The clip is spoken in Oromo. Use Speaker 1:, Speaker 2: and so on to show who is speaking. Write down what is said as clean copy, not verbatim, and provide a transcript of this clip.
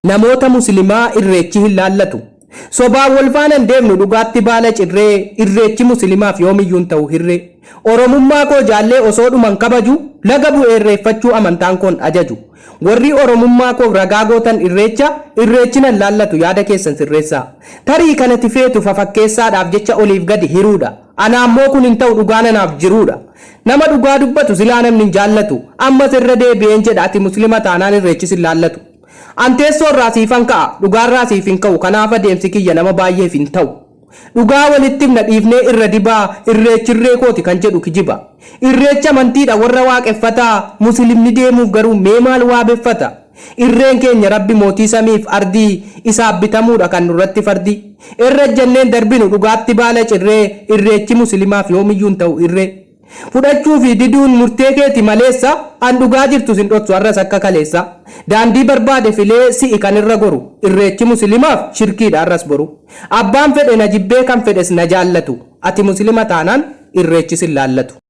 Speaker 1: Namoota Musilimaa Irreechi hin laallatu. Sobaan wal faana hin deemnu dhugaatti baala cirree Irreechi Musilimaaf yoomiyyuu hin ta'u hirree. Oromummaa koo jaallee osoodhuman kabaju laga bu'ee irreeffachuu amantaan koo hin ajaju. Warri Oromummaa koof ragaa gootan Irreecha Irreechi nan laallatu yaada keessan sirreessaa. Tarii kan ati feetu fafakkeessaadhaaf jecha oliif gadi hiruudha. Anaammoo kun hin ta'u dhugaan anaaf jiruudha. Nama dhugaa dubbatu silaa namni hin jaallatu. Ammas irra deebi'een jedha ati Muslima taanaan Irreechi sin laallatu. An teessoo irraa siifan ka'a, dhugaarraa siif hin ka'u, kanaaf adeemsi kiyya nama baay'eef hin ta'u. Dhugaa walitti himna dhiifnee irra dibaa, irreechi irree kooti kan jedhu kijiba. Irreechi amantiidha warra waaqeffataa, musilimni deemuuf garuu mee maal waabeffata? Irreen keenya Rabbi mootii samiif ardii, isaaf bitamuudha kan nurratti fardii. Irra ejjenneen darbinu dhugaatti baala cirree, irreechi musilimaaf yoomiyyuu hin ta'u irree. Fudhachuu fi diduun murtee keeti maleessa An dhugaa jirtu sin dhoksu har'as akka kaleessa Daandii barbaade filee si'i kan irra goru Irreechi musilimaaf shirkiidha har'as boru Abbaan fedhe na jibbee kan fedhes na jaallatu Ati musilima taanaan irreechi sin laallatu.